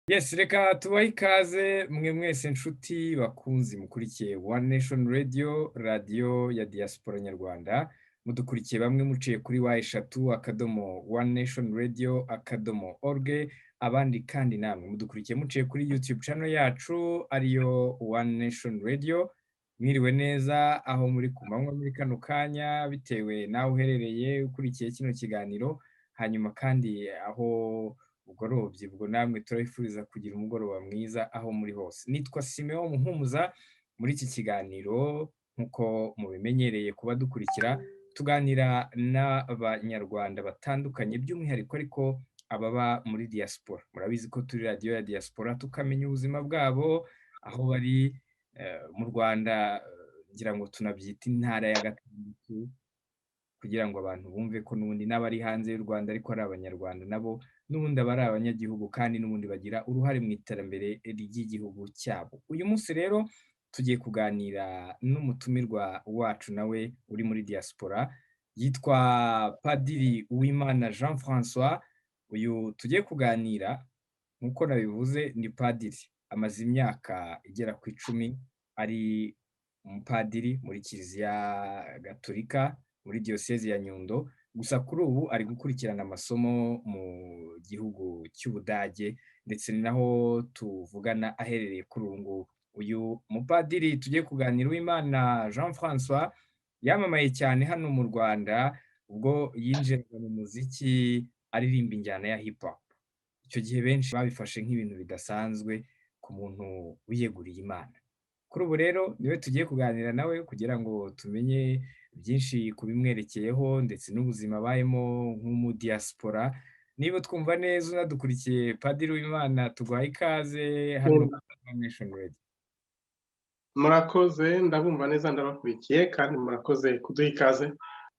Yes, reka tubahe ikaze mwe mwese nshuti bakunzi mukurikiye One Nation Radio, radiyo ya diaspora nyarwanda. Mudukurikiye bamwe muciye kuri www.onenation.radio.org, abandi kandi namwe mudukurikiye muciye kuri YouTube channel yacu ariyo One Nation Radio. Mwiriwe neza aho muri ku manywa muri kano kanya, bitewe nawe uherereye ukurikiye kino kiganiro. Hanyuma kandi aho bugorobye, ubwo namwe turabifuriza kugira umugoroba mwiza aho muri hose. Nitwa Simeon Muhumuza. Muri iki kiganiro, nk'uko mubimenyereye kuba dukurikira, tuganira n'Abanyarwanda batandukanye, by'umwihariko ariko ababa muri diaspora. Murabizi ko turi radiyo ya diaspora, tukamenya ubuzima bwabo aho bari mu Rwanda. Ngira ngo tunabyita intara ya gatandatu kugira ngo abantu bumve ko n'ubundi n'abari hanze y'u Rwanda ariko ari Abanyarwanda, nabo n'ubundi aba ari abanyagihugu, kandi n'ubundi bagira uruhare mu iterambere ry'igihugu cyabo. Uyu munsi rero tugiye kuganira n'umutumirwa wacu nawe uri muri diaspora, yitwa Padiri Uwimana Jean Francois. Uyu tugiye kuganira, nk'uko nabivuze, ni padiri, amaze imyaka igera ku 10 ari umupadiri muri Kiliziya Gatolika muri Diyosezi ya Nyundo. Gusa kuri ubu ari gukurikirana amasomo mu gihugu cy'Ubudage, ndetse ni naho tuvugana aherereye kuri ubu ngubu. Uyu mupadiri tugiye kuganira, Uwimana Jean Francois, yamamaye cyane hano mu Rwanda ubwo yinjiraga mu muziki aririmba injyana ya hip hop. Icyo gihe benshi babifashe nk'ibintu bidasanzwe ku muntu wiyeguriye Imana. Kuri ubu rero niwe tugiye kuganira nawe kugira ngo tumenye byinshi ku bimwerekeyeho ndetse n'ubuzima abayemo nk'umudiyasipora. Niba twumva neza, unadukurikiye, Padiri Uwimana, tuguhaye ikaze hano kuri Nation Radio. Murakoze, ndabumva neza, ndabakurikiye, kandi murakoze kuduha ikaze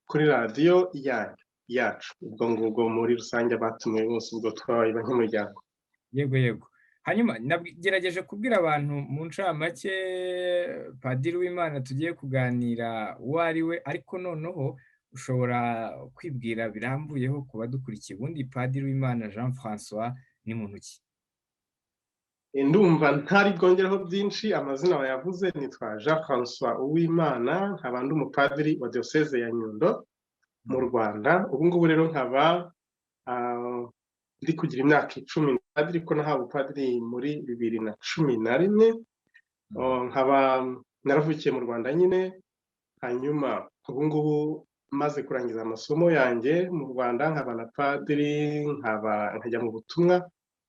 kuri radiyo yanyu, yacu. Ubwo ngubwo muri rusange abatumiwe bose, ubwo twabaye nk'umuryango. Yego. Hanyuma nagerageje kubwira abantu mu ncamake Padiri Uwimana tugiye kuganira uwo ari we, ariko noneho ushobora kwibwira birambuyeho ku badukurikiye. Ubundi Padiri Uwimana Jean Francois ni muntu ki? Ndumva ntari bwongereho byinshi, amazina bayavuze. Nitwa Jean Francois Uwimana, nkaba ndi umupadiri wa Diyoseze ya Nyundo mu Rwanda. Ubu ngubu rero nkaba ndi kugira imyaka 10 padiri, ko nahawe ubupadiri muri 2011. Nkaba naravukiye mu Rwanda nyine. Hanyuma ubu ngubu maze kurangiza amasomo yanjye mu Rwanda, nkaba na padiri, nkaba nkajya mu butumwa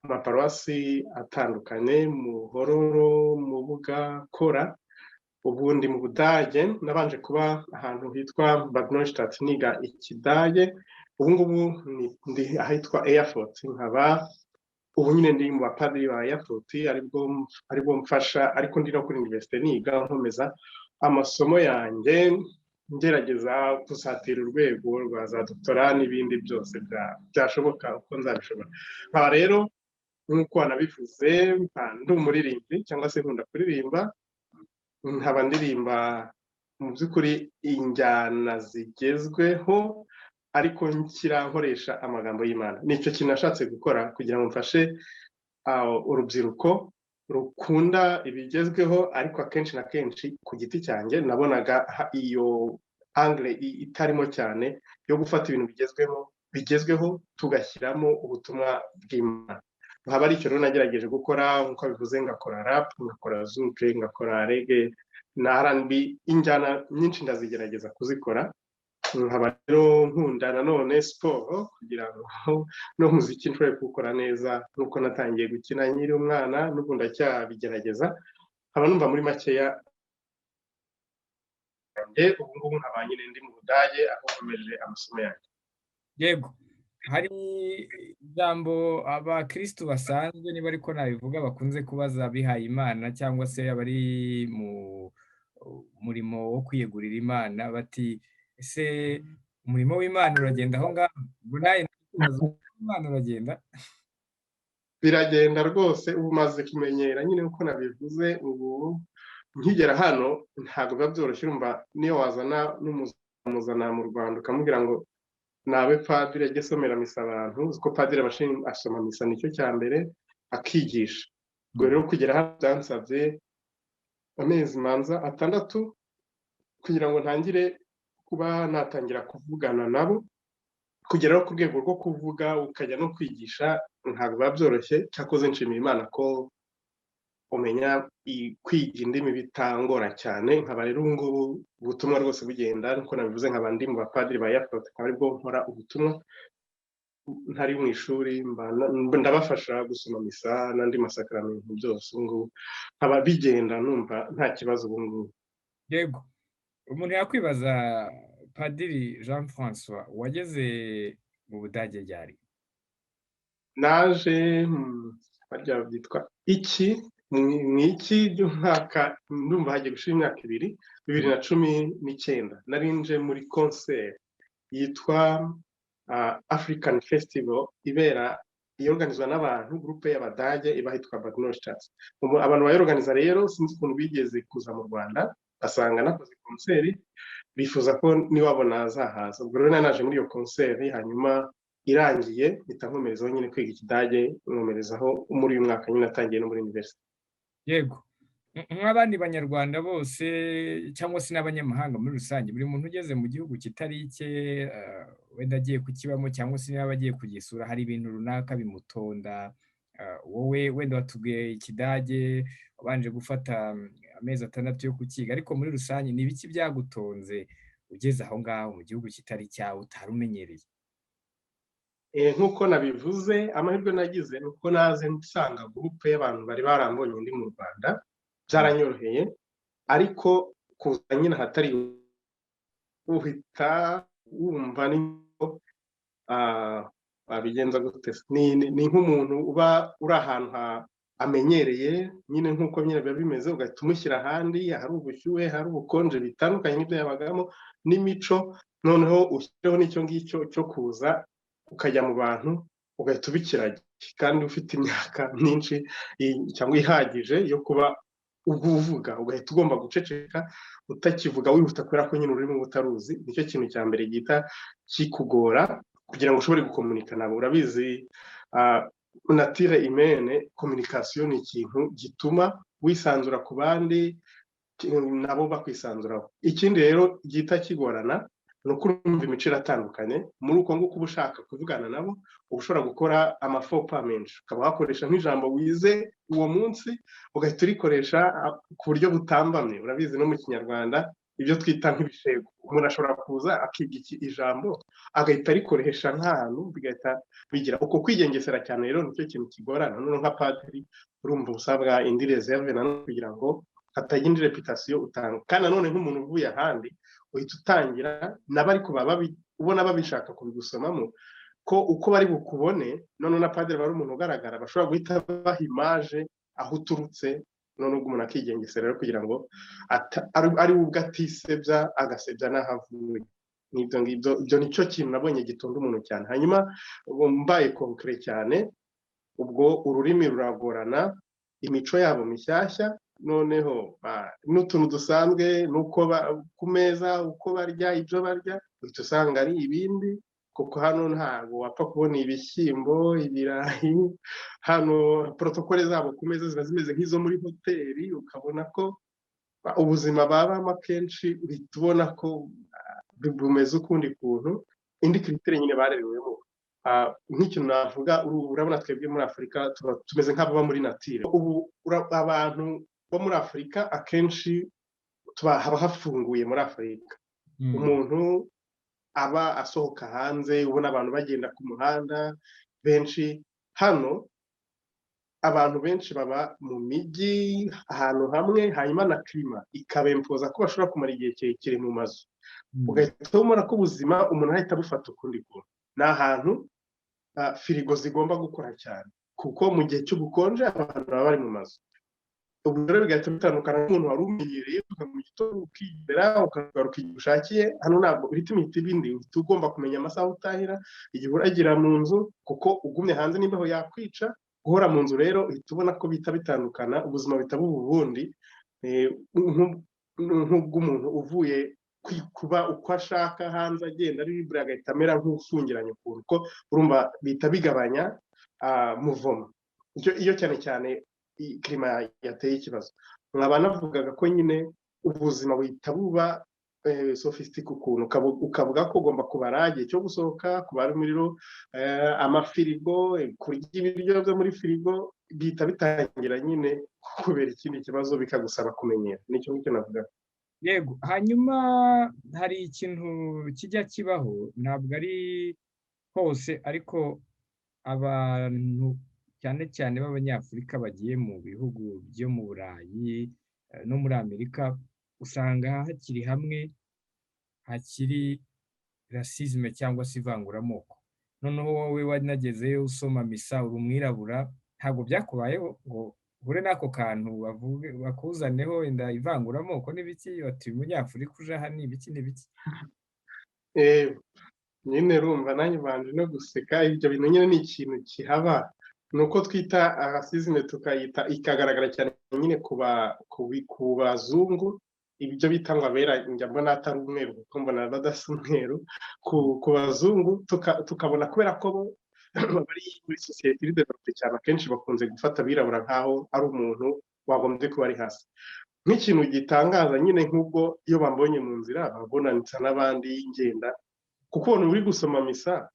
mu maparuwasi atandukanye, mu Hororo, mu Bugakora. Ubundi mu Budage nabanje kuba ahantu hitwa Bad Neustadt niga Ikidage. Ubu ngubu ndi ahitwa Erfurt, nkaba ubu nyine ndi mu bapadiri ba Erfurt, aribwo mfasha, ariko ndi no kuri université niga, nkomeza amasomo yanjye, ngerageza gusatira urwego rwa za doctorat n'ibindi byose byashoboka uko nzabishobora. Nkaba rero, nk'uko wanabivuze, ndi umuririmbyi cyangwa se nkunda kuririmba, nkaba ndirimba mu by'ukuri injyana zigezweho, ariko nshyira nkoresha amagambo y'Imana. Nicyo kintu nashatse gukora kugira ngo mfashe urubyiruko rukunda ibigezweho, ariko akenshi na kenshi ku giti cyanjye nabonaga iyo angle itarimo cyane yo gufata ibintu bigezweho tugashyiramo ubutumwa bw'Imana. Nkaba ari icyo rero nagerageje gukora, nk'uko bivuze, ngakora rap, ngakora zouk, ngakora reggae na R&B, injyana nyinshi ndazigerageza kuzikora. Nkaba rero nkunda nanone siporo kugira ngo n'umuziki nshobore kuwukora neza, nk'uko natangiye gukina nkiri umwana, n'ubu ndacyabigerageza. Nkaba numva muri makeya ubu ngubu nkaba nyine ndi mu Budage aho nkomeje amasomo yanjye. Yego, hari ijambo abakirisitu basanzwe, niba ariko nabivuga, bakunze kubaza abihaye Imana cyangwa se abari mu murimo wo kwiyegurira Imana, bati: "Ese umurimo w'Imana uragenda aho ngaho?" Ubwo nawe Imana uragenda? Biragenda rwose, ubu maze kumenyera nyine uko nabivuze. Ubu nkigera hano ntabwo biba byoroshye. Urumva niyo wazana n'umuzana mu Rwanda ukamubwira ngo nawe padiri ajye asomera misa abantu, ko padiri asoma misa nicyo cya mbere. Akigisha. Ubwo rero kugera hano byansabye amezi manza 6 kugira ngo ntangire kuba natangira kuvugana nabo, kugera ku rwego rwo kuvuga ukajya no kwigisha ntabwo biba byoroshye. Cyakoze nshimira Imana ko umenya kwiga indimi bitangora cyane. Nkaba rero ubu ngubu ubutumwa rwose bugenda nkuko nabivuze, nkaba ndi mu bapadiri ba Yafote, akaba aribwo nkora ubutumwa ntari mu ishuri, ndabafasha gusoma misa n'andi masakaramentu byose. Ubu ngubu nkaba bigenda numva nta kibazo ubu ngubu. Yego, umuntu yakwibaza, Padiri Jean Francois, wageze mu Budage ryari? Naje barya byitwa iki, ni iki by'umwaka, ndumva hagiye gushira imyaka 2, 2019. Nari nje muri concert yitwa African Festival, ibera iyorganizwa n'abantu, groupe y'Abadage iba hitwa Bad Neustadt. Abantu bayorganiza rero sinzi ukuntu bigeze kuza mu Rwanda, basanga nakoze concert, bifuza ko niwabo nazahaza. Ubwo rero naje muri iyo concert, hanyuma irangiye mpita nkomerezaho nyine kwiga Ikidage, nkomerezaho muri uyu mwaka nyine atangiye no muri university. Yego, nk'abandi Banyarwanda bose cyangwa se n'abanyamahanga muri rusange, buri muntu ugeze mu gihugu kitari icye, wenda agiye kukibamo cyangwa se niba agiye kugisura, hari ibintu runaka bimutonda. Wowe wenda watubwiye Ikidage wabanje gufata amezi 6 yo kukiga, ariko muri rusange ni ibiki byagutonze ugeze aho ngaho mu gihugu kitari cyawe, utari umenyereye? Nk'uko nabivuze, amahirwe nagize ni uko naze nsanga groupe y'abantu bari barambonye ndi mu Rwanda, byaranyoroheye. Ariko kuza nyine ahatari, uhita wumva wabigenza gute? Ni nk'umuntu uba uri ahantu amenyereye nyine, nk'uko nyine biba bimeze, ugahita umushyira ahandi hari ubushyuhe, hari ubukonje bitandukanye n'ibyo yabagamo n'imico. Noneho ushyireho n'icyo ngicyo cyo kuza ukajya mu bantu ugahita ubikiragi, kandi ufite imyaka myinshi cyangwa ihagije yo kuba uvuga, ugahita ugomba guceceka utakivuga wihuta, kubera ko nyine ururimi utaruzi. Nicyo kintu cya mbere gihita kikugora kugira ngo ushobore gukomunika nabo. Urabizi, nature humaine, communication ni ikintu gituma wisanzura ku bandi, nabo bakwisanzuraho. Ikindi rero gihita kigorana ni uko urumva imico iratandukanye. Muri uko nguko uba ushaka kuvugana nabo, uba ushobora gukora amafopa menshi, ukaba wakoresha nk'ijambo wize uwo munsi ugahita urikoresha ku buryo butambamye. Urabizi, no mu Kinyarwanda ibyo twita nk'ibishego, umuntu ashobora kuza akiga ijambo agahita arikoresha nk'ahantu, bigahita bigira uko kwigengesera cyane. Rero nicyo kintu kigorana. Noneho nka padiri urumva usabwa indi réserve nanone kugira ngo hatagira indi réputation utanga. Kandi nanone nk'umuntu uvuye ahandi, uhita utangira nabo, ariko baba ubona babishaka kubigusomamo ko uko bari bukubone. Noneho na padiri bari umuntu ugaragara, bashobora guhita baha image aho uturutse. Noneho ubwo umuntu akigengesera rero kugira ngo ari we ubwo atisebya, agasebya n'aho avuye. N'ibyo ngibyo, ibyo nicyo kintu nabonye gitonda umuntu cyane. Hanyuma mbaye concret cyane, ubwo ururimi ruragorana, imico yabo mishyashya, noneho n'utuntu dusanzwe n'uko ku meza uko barya, ibyo barya uhita usanga ari ibindi, kuko hano ntabwo wapfa kubona ibishyimbo, ibirayi. Hano protocole zabo ku meza ziba zimeze nk'izo muri hoteli, ukabona ko ubuzima babamo akenshi uhita ubona ko bumeze ukundi kuntu, indi culture nyine barerewemo. Nk'ikintu navuga, urabona twebwe muri Afurika tumeze nk'ababa muri nature. Ubu abantu bo muri Afurika akenshi haba hafunguye. Muri Afurika umuntu aba asohoka hanze, ubona abantu bagenda ku muhanda benshi. Hano abantu benshi baba mu mijyi ahantu hamwe, hanyuma na climat ikabempoza ko bashobora kumara igihe kirekire mu mazu, ugahita ubona ko ubuzima umuntu ahita abufata ukundi kuntu. Ni ahantu firigo zigomba gukora cyane, kuko mu gihe cy'ubukonje abantu baba bari mu mazu. Ubu rero bigahita bitandukana n'umuntu wari umenyereye mu gitondo ukigera ukagaruka igihe ushakiye. Hano ntabwo uhita imita ibindi, uhita ugomba kumenya amasaha utahira, igihe uragira mu nzu, kuko ugumye hanze n'imbeho yakwica. Guhora mu nzu rero uhita ubona ko bihita bitandukana, ubuzima buhita buba ubundi, nk'ubw'umuntu uvuye kuba uko ashaka hanze agenda ari libre, agahita amera nk'ufungiranye ukuntu, ko urumva bihita bigabanya mouvement. Iyo cyane cyane climat yateye ikibazo. Nkaba navugaga ko nyine ubuzima buhita buba sophistiqué ukuntu, ukavuga ko ugomba kubara igihe cyo gusohoka, kubara umuriro, amafirigo, kurya ibiryo byo muri firigo, bihita bitangira nyine kubera ikindi kibazo, bikagusaba kumenyera. Nicyo ngicyo navuga. Yego. Hanyuma hari ikintu kijya kibaho, ntabwo ari hose, ariko abantu cyane cyane b'Abanyafurika bagiye mu bihugu byo mu Burayi no muri Amerika, usanga hakiri hamwe hakiri racisme cyangwa se ivanguramoko. Noneho wowe wanagezeyo usoma misa, uri umwirabura, ntabwo byakubayeho ngo uhure n'ako kantu, bavuge bakuzaneho wenda ivanguramoko n'ibiki, bati uyu Munyafurika uje aha ni ibiki n'ibiki? Nyine rumva nanjye mbanje no guseka. Ibyo bintu nyine ni ikintu kihaba, ni uko twita racisme, tukayita ikagaragara cyane nyine ku bazungu, ibyo bita ngo abera. Njya mbona atari umweru, kuko mbona badasa umweru. Ku bazungu tukabona kubera ko bo bari muri sosiyete iri développée cyane, akenshi bakunze gufata abirabura nk'aho ari umuntu wagombye kuba ari hasi. Nk'ikintu gitangaza nyine, nk'ubwo iyo bambonye mu nzira, babonanitsa n'abandi ngenda, kuko ubona uri gusoma misa,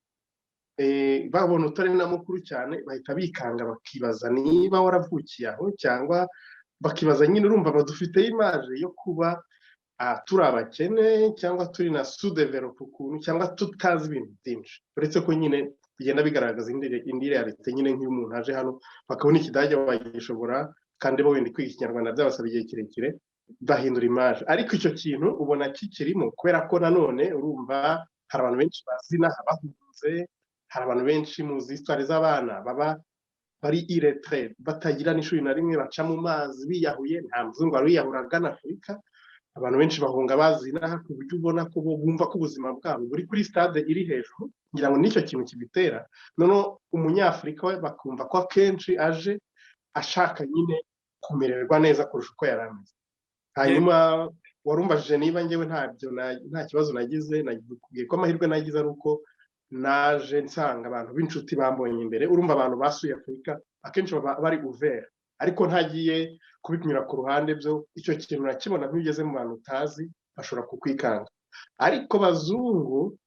babona utari na mukuru cyane, bahita bikanga, bakibaza niba waravukiye aho, cyangwa bakibaza nyine, urumva badufiteho image yo kuba turi abakene, cyangwa turi na sous-développé ukuntu, cyangwa tutazi ibintu byinshi, uretse ko nyine bigenda bigaragaza indi réalité nyine. Nk'iyo umuntu aje hano bakabona Ikidage bagishobora, kandi bo wenda kwiga Ikinyarwanda byabasaba igihe kirekire, bahindura image. Ariko icyo kintu ubona kikirimo, kubera ko nanone urumva hari abantu benshi bazi inaha bahunze, hari abantu benshi muzi histoire z'abana baba bari illettrés, batagira n'ishuri na rimwe, baca mu mazi biyahuye. Nta muzungu wari wiyahura agana Afurika. Abantu benshi bahunga bazi inaha, ku buryo ubona ko bo bumva ko ubuzima bwabo buri kuri stade iri hejuru. Ngira ngo nicyo kintu kibitera. Noneho Umunyafurika we bakumva ko akenshi aje ashaka nyine kumererwa neza kurusha uko yari ameze. Hanyuma warumbajije niba njyewe ntabyo, nta kibazo nagize. Nakubwiye ko amahirwe nagize ari uko naje nsanga abantu b'inshuti bambonye imbere. Urumva abantu basuye Afurika akenshi baba bari ouvert, ariko ntagiye kubinyura ku ruhande byo, icyo kintu urakibona nk'iyo ugeze mu bantu utazi, bashobora kukwikanga. Ariko bazungu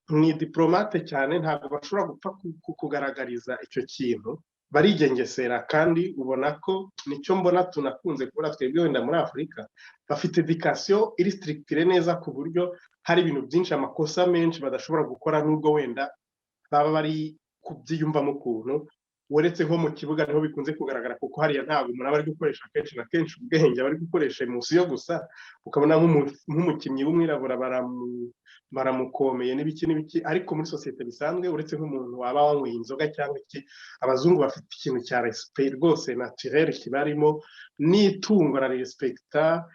ni diplomate cyane, ntabwo bashobora gupfa kukugaragariza icyo kintu, barigengesera. Kandi ubona ko nicyo mbona tunakunze kubona twebwe wenda muri Afurika, bafite éducation iri structurée neza, ku buryo hari ibintu byinshi, amakosa menshi badashobora gukora, nubwo wenda baba bari kubyiyumvamo ukuntu. Uretse nko mu kibuga niho bikunze kugaragara, kuko hariya ntabwo umuntu aba ari gukoresha kenshi na kenshi ubwenge, aba ari gukoresha émotion gusa. Ukabona nk'umukinnyi w'umwirabura baramukomeye n'ibiki n'ibiki, ariko muri sosiyete bisanzwe, uretse nk'umuntu waba wanyweye inzoga cyangwa iki, abazungu bafite ikintu cya respect rwose naturel kibarimo, n'itungo ararirespekita.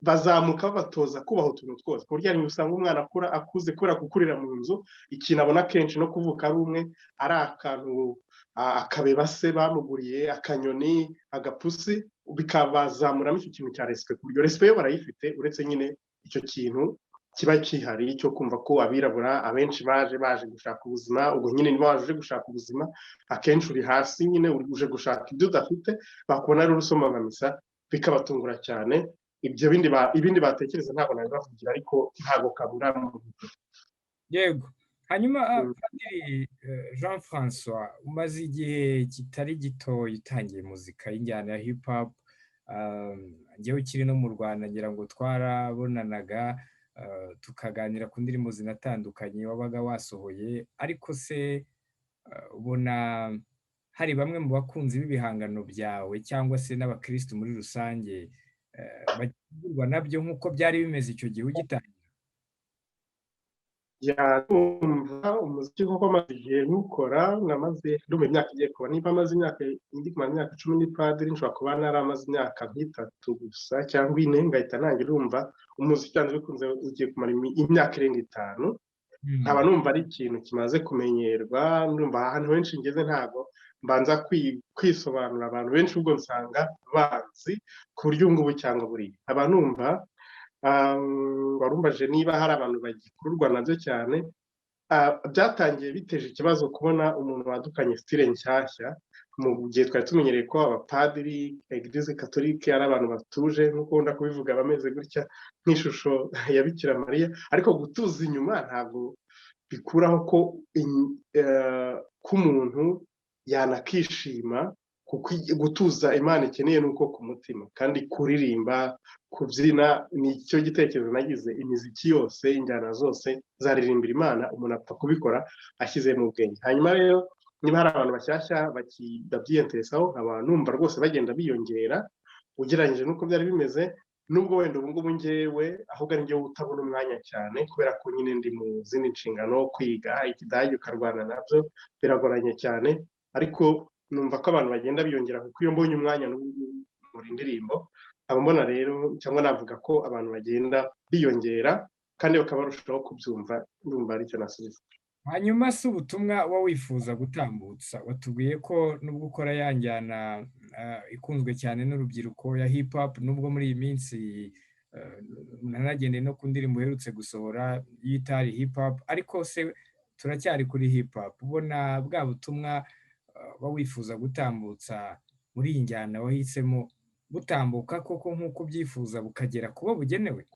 Bazamuka babatoza kubaha utuntu twose, ku buryo hari usanga umwana akura akuze kubera gukurira mu nzu, ikintu abona kenshi no kuvuka ari umwe, ari akantu, akabeba se bamuguriye, akanyoni, agapusi, bikabazamuramo icyo kintu cya respect, ku buryo respect yo barayifite, uretse nyine icyo kintu kiba kihari cyo kumva ko abirabura abenshi baje gushaka ubuzima. Ubwo nyine niba waje gushaka ubuzima, akenshi uri hasi nyine, uje gushaka ibyo udafite. Bakubona rero usoma nka misa, bikabatungura cyane. Ibyo bindi ibindi batekereza ntabwo nabibavugira, ariko ntabwo kabura mu Yego. Hanyuma Padiri Jean Francois, umaze igihe kitari gito utangiye muzika y'injyana ya hip hop. Njyewe ukiri no mu Rwanda, ngira ngo twarabonanaga, tukaganira ku ndirimbo zinatandukanye wabaga wasohoye. Ariko se ubona hari bamwe mu bakunzi b'ibihangano byawe cyangwa se n'abakirisitu muri rusange bagirwa nabyo nk'uko byari bimeze icyo gihe ugitangira? Numva umuziki koko maze igihe nywukora, namaze ndumva imyaka igiye kuba, niba maze imyaka, ndi kumara imyaka 10 ni padiri, nshobora kuba naramaze imyaka nk'itatu gusa cyangwa 4 ngahita ntangira. Urumva umuziki wanjye bikunze ugiye kumara imyaka irenga 5, nkaba numva ari ikintu kimaze kumenyerwa. Ndumva ahantu henshi ngeze ntabwo mbanza kwisobanura, abantu benshi ubwo nsanga banzi ku buryo ubu ngubu cyangwa buriya. Nkaba numva warumbaje niba hari abantu bagikururwa nabyo cyane. Byatangiye biteje ikibazo kubona umuntu wadukanye style nshyashya. Mu gihe twari tumenyereye ko abapadiri, Église catholique, ari abantu batuje, nk'uko wenda kubivuga, bameze gutya nk'ishusho ya Bikira Mariya, ariko gutuza inyuma ntabwo bikuraho ko umuntu yanakishima, kuko gutuza Imana ikeneye ni uko ku mutima. Kandi kuririmba, kubyina, ni cyo gitekerezo nagize: imiziki yose, injyana zose zaririmbira Imana, umuntu apfa kubikora ashyize mu bwenge. Hanyuma rero, niba hari abantu bashyashya babyiyenteresaho, nkaba numva rwose bagenda biyongera ugereranyije n'uko byari bimeze, nubwo wenda ubu ngubu ngewe ahubwo ari ngewe utabona umwanya cyane, kubera ko nyine ndi mu zindi nshingano. Kwiga Ikidage ukarwana nabyo biragoranye cyane, ariko numva ko abantu bagenda biyongera, kuko iyo mbonye umwanya n'ubu indirimbo aba mbona rero, cyangwa navuga ko abantu bagenda biyongera kandi bakaba barushaho kubyumva. Ndumva aricyo nasubiza. Hanyuma si ubutumwa uba wifuza gutambutsa? Watubwiye ko nubwo ukora ya njyana ikunzwe cyane n'urubyiruko ya hip hop, nubwo muri iyi minsi nanagendeye no ku ndirimbo uherutse gusohora y'itari hip hop, ariko se turacyari kuri hip hop, ubona bwa butumwa uba wifuza gutambutsa muri iyi njyana wahisemo butambuka koko nk'uko ubyifuza, bukagera kubo bugenewe?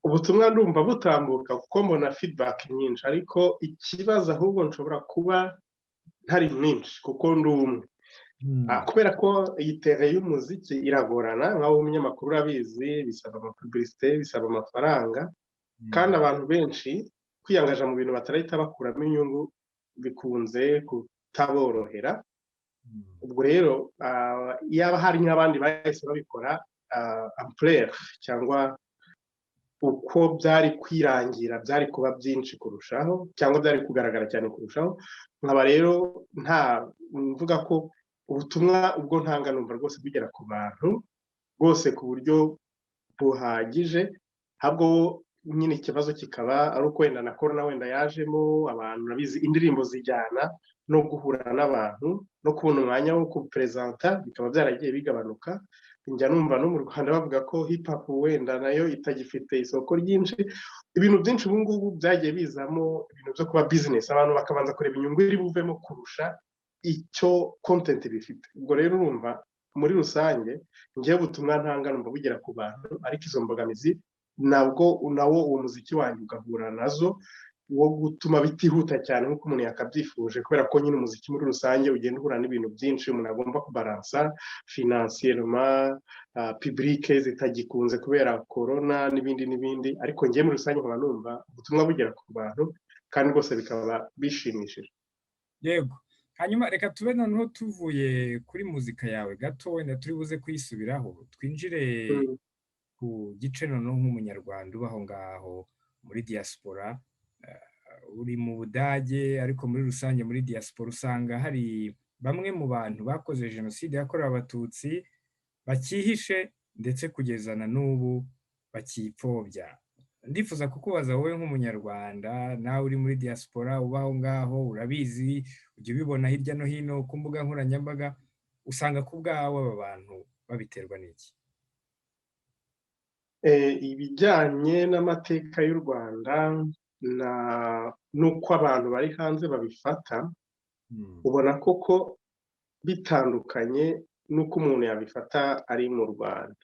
Ubutumwa ndumva butambuka, kuko mbona feedback nyinshi, ariko ikibazo ahubwo nshobora kuba ntari mwinshi kuko ndi umwe, kubera ko iyi terrain y'umuziki iragorana, nk'aho umunyamakuru urabizi, bisaba ama publicité, bisaba amafaranga, kandi abantu benshi kwiyangaja mu bintu batarahita bakuramo inyungu bikunze kutaborohera. Ubwo rero yaba hari nk'abandi bahise babikora ampleur cyangwa uko byari kwirangira, byari kuba byinshi kurushaho cyangwa byari kugaragara cyane kurushaho. Nkaba rero nta mvuga ko ubutumwa ubwo ntanga numva rwose bugera ku bantu rwose ku buryo buhagije, ahubwo nyine ikibazo kikaba ari uko wenda na korona wenda yajemo. Abantu urabizi, indirimbo zijyana no guhura n'abantu no kubona umwanya wo kuperezanta, bikaba byaragiye bigabanuka. Njya numva no mu Rwanda bavuga ko hip hop wenda nayo itagifite isoko ryinshi. Ibintu byinshi ubu ngubu byagiye bizamo ibintu byo kuba business, abantu bakabanza kureba inyungu iri buvemo kurusha icyo content bifite. Ubwo rero urumva, muri rusange ngewe ubutumwa ntanga numva bugera ku bantu, ariko izo mbogamizi nabwo nawo uwo muziki wanjye ugahura nazo, wo gutuma bitihuta cyane nk'uko umuntu yakabyifuje, kubera ko nyine umuziki muri rusange ugenda uhura n'ibintu byinshi umuntu agomba kubaransa financièrement, public zitagikunze kubera korona n'ibindi n'ibindi. Ariko ngewe muri rusange nkaba numva ubutumwa bugera ku bantu kandi rwose bikaba bishimishije. Yego, hanyuma reka tube noneho tuvuye kuri muzika yawe gato, wenda turi buze kuyisubiraho, twinjire ku gice noneho nk'Umunyarwanda uba aho ngaho muri diaspora. Uri mu Budage, ariko muri rusange muri diaspora usanga hari bamwe mu bantu bakoze Jenoside yakorewe Abatutsi bakihishe, ndetse kugeza na n'ubu bakipfobya. Ndifuza kukubaza wowe nk'Umunyarwanda, nawe uri muri diaspora, uba aho ngaho, urabizi, ujya ubibona hirya no hino ku mbuga nkoranyambaga, usanga ku bwawe aba bantu babiterwa n'iki? Ibijyanye n'amateka y'u Rwanda n'uko abantu bari hanze babifata, ubona koko bitandukanye n'uko umuntu yabifata ari mu Rwanda.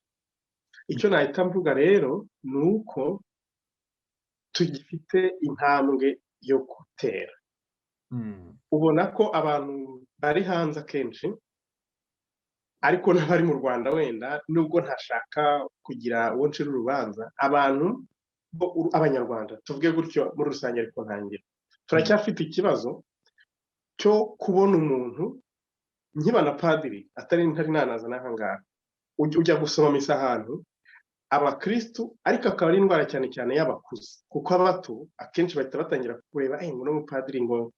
Icyo nahita mvuga rero ni uko tugifite intambwe yo gutera. Ubona ko abantu bari hanze akenshi, ariko n'abari mu Rwanda wenda, nubwo ntashaka kugira uwo ncira urubanza, abantu, Abanyarwanda tuvuge gutyo muri rusange, ariko ntangira, turacyafite ikibazo cyo kubona umuntu nkiba na padiri atari ntari nanaza n'aha ngaha, ujya gusoma misa ahantu, abakirisitu, ariko akaba ari indwara cyane cyane y'abakuze, kuko abato akenshi bahita batangira kureba ngo n'umupadiri, ngo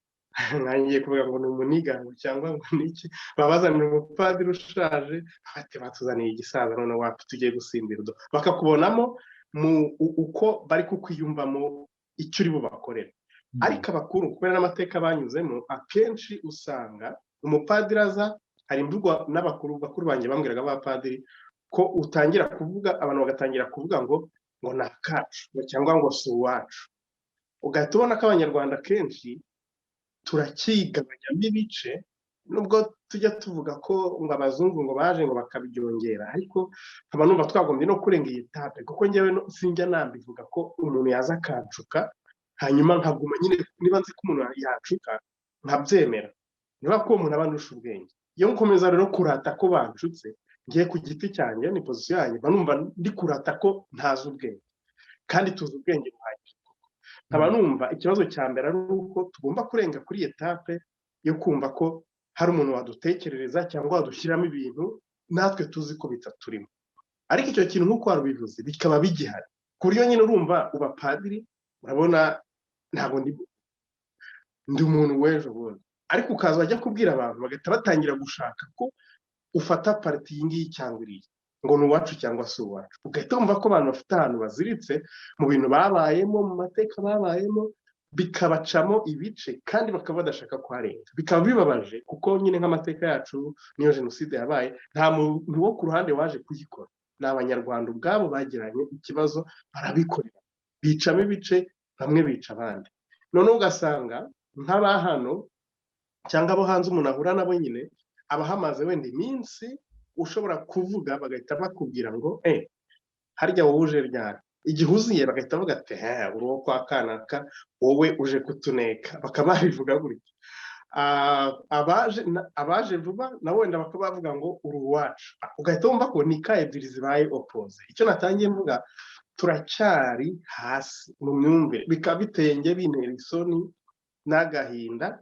nkangiye kuvuga ngo ni umunigango cyangwa ngo ni iki, babazanira umupadiri ushaje, bati batuzaniye igisaza, none wapi, tugiye gusimbira. Bakakubonamo mu uko bari kukwiyumvamo icyo uri bubakorere. Ariko abakuru, kubera n'amateka banyuzemo, akenshi usanga umupadiri aza, hari imvugo n'abakuru bakuru banjye bambwiraga, abapadiri, ko utangira kuvuga, abantu bagatangira kuvuga ngo ni akacu cyangwa ngo si uwacu. Ugahita ubona ko Abanyarwanda kenshi turakigabanyamo ibice. Nubwo tujya tuvuga ko ngo abazungu ngo baje ngo bakabyongera, ariko nkaba numva twagombye no kurenga iyi étape, kuko ngewe sinjya nambivuga ko umuntu yaza akanshuka hanyuma nkaguma nyine. Niba nzi ko umuntu yanshuka nkabyemera, niba ko uwo muntu aba andusha ubwenge. Iyo nkomeza rero kurata ko banshutse, ngiye ku giti cyanjye, ni position yanjye, mba numva ndi kurata ko ntazi ubwenge, kandi tuzi ubwenge buhagije. Nkaba numva ikibazo cya mbere ari uko tugomba kurenga kuri étape yo kumva ko hari umuntu wadutekerereza cyangwa wadushyiramo ibintu natwe tuzi ko bitaturimo. Ariko icyo kintu, nk'uko wabivuze, bikaba bigihari ku buryo nyine urumva uba padiri, urabona ntabwo ndi umuntu w'ejo bundi, ariko ukaza wajya kubwira abantu bagahita batangira gushaka ko ufata parti iyi ngiyi cyangwa iriya, ngo ni uwacu cyangwa si uwacu. Ugahita wumva ko abantu bafite ahantu baziritse mu bintu babayemo, mu mateka babayemo, bikabacamo ibice kandi bakaba badashaka kuharenga. Bikaba bibabaje kuko nyine nk'amateka yacu, niyo jenoside yabaye, nta muntu wo ku ruhande waje kuyikora, ni Abanyarwanda ubwabo bagiranye ikibazo barabikorera, bicamo ibice, bamwe bica abandi. Noneho ugasanga nk'aba hano cyangwa abo hanze umuntu ahura nabo nyine, abahamaze wenda iminsi, ushobora kuvuga bagahita bakubwira ngo: "Eh, harya wowe uje ryari?" Igihe uziye bagahita bavuga ati: "He, uri uwo kwa kanaka, wowe uje kutuneka." Bakaba babivuga gutya. Abaje vuba nabo wenda bakaba bavuga ngo uri uwacu. Ugahita wumva ko ni ka ebyiri zibaye opposé. Icyo natangiye mvuga, turacyari hasi mu myumvire, bikaba biteye nge bintera isoni n'agahinda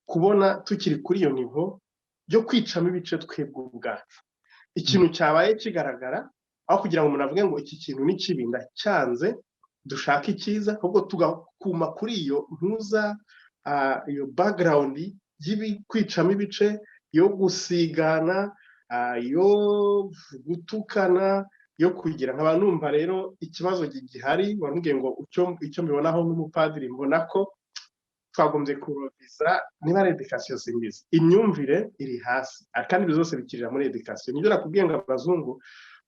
kubona tukiri kuri iyo niveau yo kwicamo ibice twebwe ubwacu. Ikintu cyabaye kigaragara, aho kugira ngo umuntu avuge ngo iki kintu ni kibi, ndacyanze, dushake icyiza, ahubwo tugakuma kuri iyo ntuza, iyo background kwicamo ibice, yo gusigana, yo gutukana, yo kugira. Nkaba numva rero ikibazo gihari, warubwiye ngo icyo mbibonaho nk'umupadiri, mbona ko twagombye kuroviza niba ari éducation, simbizi. Imyumvire iri hasi, kandi ibyo byose bikirira muri éducation. Nibyo nakubwiye ngo abazungu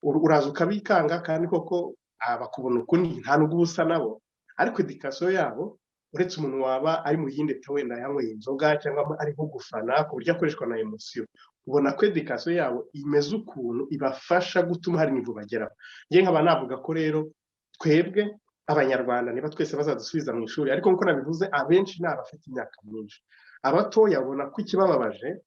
uraza ukabikanga, kandi koko bakubona ukundi, nta nubwo uba usa nabo, ariko éducation yabo, uretse umuntu waba ari mu yindi état, wenda yanyweye inzoga cyangwa ari nko gufana ku buryo akoreshwa na émotion, ubona ko éducation yabo imeze ukuntu ibafasha gutuma hari niveau bageraho. Njye nkaba navuga ko rero twebwe Abanyarwanda, niba twese bazadusubiza mu ishuri, ariko nk'uko nabivuze, abenshi ni abafite imyaka myinshi. Abatoya babona ko ikibababaje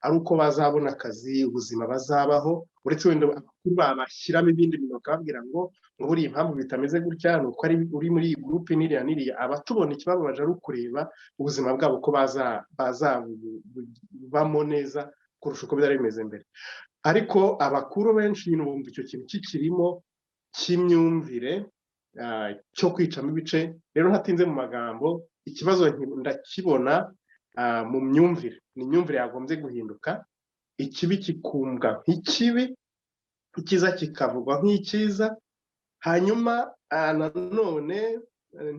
ari uko bazabona akazi, ubuzima bazabaho, uretse wenda abakuru babashyiramo ibindi bintu bakababwira ngo buriya impamvu bitameze gutya ni uko ari uri muri iyi groupe n'iriya n'iriya. Abatubona ikibababaje ari ukureba ubuzima bwabo ko bazabubamo neza kurusha uko byari bimeze mbere. Ariko abakuru benshi nyine bumva icyo kintu kikirimo cy'imyumvire cyo kwicamo ibice. Rero ntatinze mu magambo, ikibazo ndakibona mu myumvire, ni imyumvire yagombye guhinduka, ikibi kikumbwa nk'ikibi, icyiza kikavugwa nk'icyiza. Hanyuma nanone